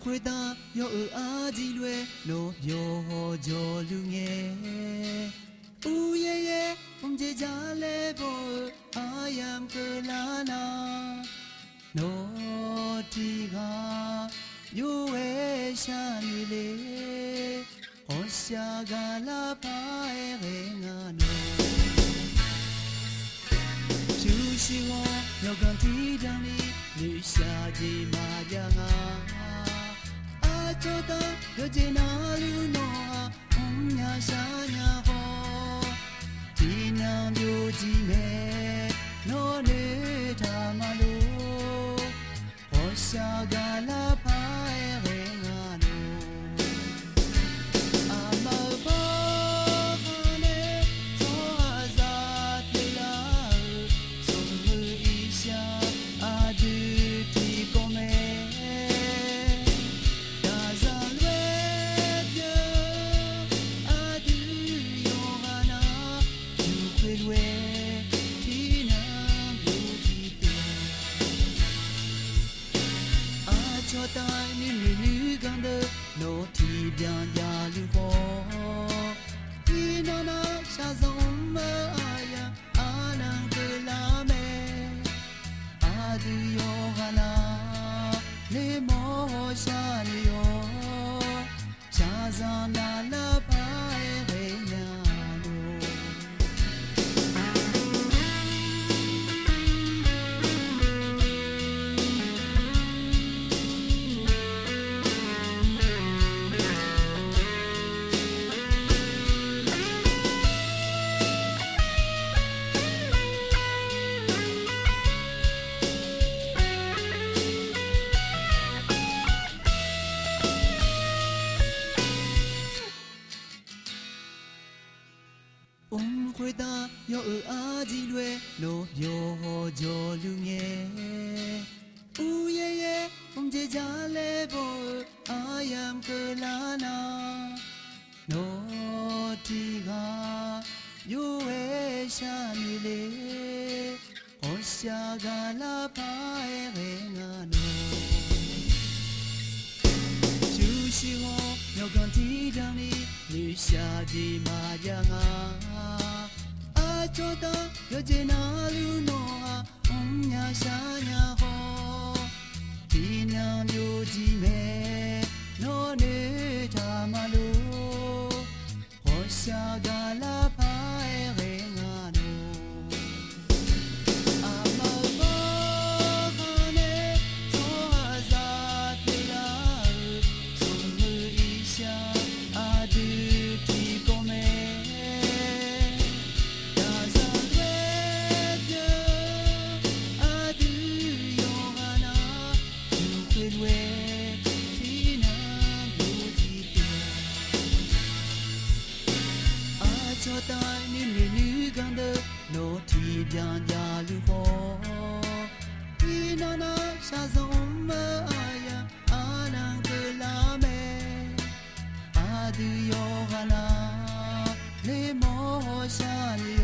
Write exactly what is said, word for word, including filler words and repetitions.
Khoertav yawf-euq ardiq lof-aer nawq byawq hawq jawqluf ngae, uryaer yaer mqjeq jalaer baw-eu aryamq keuvlar nar, nawq tiq ghaq byov-aer sharnoeq le. Ghawqshaq ghaqlar par-aer ghae nga nawq. Pyurshuir ghawr yawqganq tiqdanq ni noeqshaq jeq maqjav nga. Aqcawq taf yawqjeq navluf nawq-aq mrnya shar nya khawf, tiqnan byovjir mae nawr noeqtaq ma lor. Ghawqshaq ghaqlar par-aer ghae nga nawq. Aqma-euq bawrkhar nae tsawrhaqzaq pyeuflar-euq smq-eu iqshaq aqdui tiqkawv mae. Daqzaq lof-aer pyeuf-eu aqdui yawqghaq nar, yawqkhoer lof-aer tiqnan byovjir pyeuf. Aqcawq taf nuinoeq nuiganq deuq nawq tiqbyan javluf khawf, tiqnan nar shaqzanq mr-eu aqyawf arnan keuvlar mae. Aqdui yawqghaq nar, noermawr hawshar noeq-awr, shaqzanq navlar par-aer ghae nya lor. Mr khoertav yawf-euq ardiq lof-aer nawq byawq hawq jawqluf ngae, uryaer yaer mqjeq jalaer baw-eu aryamq keuvlar nar, nawq tiq ghaq byov-aer sharnoeq le. Ghawqshaq ghaqlar par-aer ghae nga nawq. Pyurshuir ghawr yawqganq tiqdanq ni noeqshaq jeq maqjav nga. Aqcawq taf yawqjeq navluf nawq-aq mrnya shar nya khawf, tiqnan byovjir mae nawr noeqtaq ma lor. Ghawqshaq ghaqlar par-aer ghae nga nawq. Aqma-euq bawrkhar nae tsawrhaqzaq pyeuflar-euq smq-eu iqshaq aqdui tiqkawv mae. Daqzaq lof-aer pyeuf-eu aqdui yawqghaq nar, yawqkhoer lof-aer tiqnan byovjir pyeuf. Aqcawq taf nuinoeq nuiganq deuq nawq tiqbyan javluf khawf, tiqnan nar shaqzanq mr-eu aqyawf arnan keuvlar mae. Aqdui yawqghaq nar, noermawr hawshar noeq